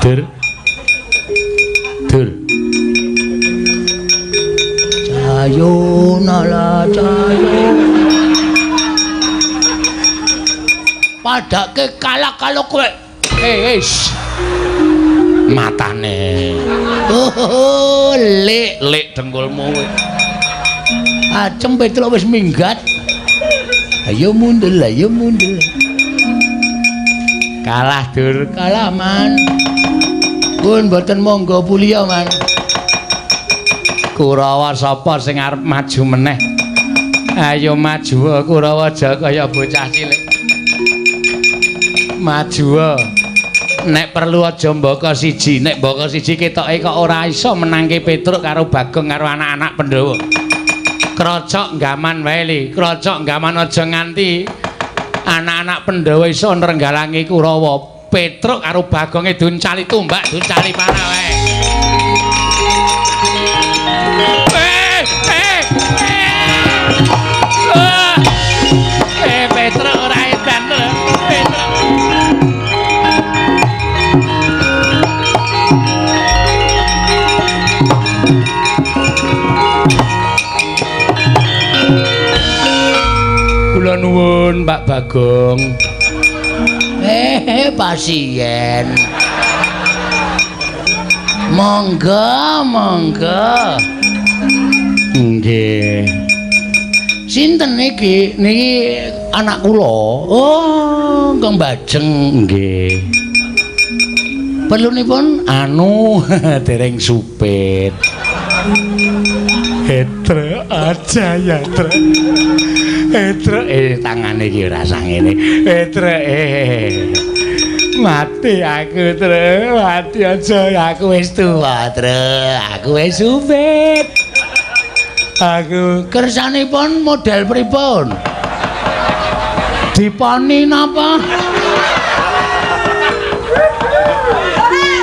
Dur. Dur. Cayo nala cayo. Padake kalah kalau kowe. Eh, eh. Matane. Oh, lek Lek dengkulmu kowe. Acem Petruk wis minggat. Ayo mundur, ayo mundur. Kalah, Dur. Kalah, Man. Pun mboten monggo puliya, Man. Kurawa sapa sing arep maju meneh? Ayo maju Kurawa aja kaya bocah cilik. Maju. Nek perlu aja mbaka siji, nek mbaka siji ketoke kok ora iso menangke Petruk karo Bagong karo anak-anak Pandhawa. Krocok gaman wae li, krocok gaman aja nganti anak-anak Pandhawa iso nrenggalangi Kurawa. Petruk karo Bagonge duncali tumbak, duncali panah wae. Eh, eh, eh. Eh, Petruk ora edan lho. Petruk. Kula nuwun Pak Bagong. Eh, pasien. Monggo, monggo. Nggih. Sinten niki? Niki anak kula. Oh, Kang Bajeng. Nggih. Perlunipun Anu dereng supit. Etre aja ya, Tre. Etre tangane iki ora sangene. Etre Mati aku, Tre. Mati aja aku wis tuwa, Tre. Aku wis supit. Aku kersanipun model pripun? Diponi napa?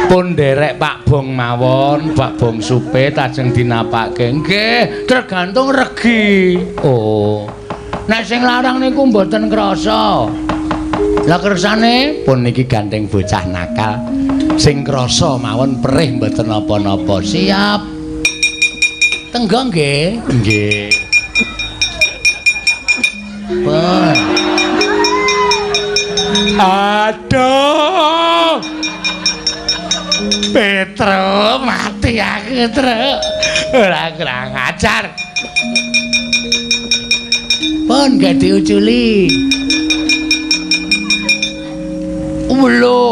Pun nderek Pak Bong mawon, Pak Bong supit ajeng dinapake. Nggih, tergantung regi. Oh, Nek sing larang niku mboten krasa. Lah kersane pun niki gandeng bocah nakal. Sing krasa mawon perih mboten napa-napa. Siap. Tenggo nggih. Nggih. Pun. Aduh. Petro mati aku, Tru. Ora kurang ajar. Pun gak diuculi. Lho.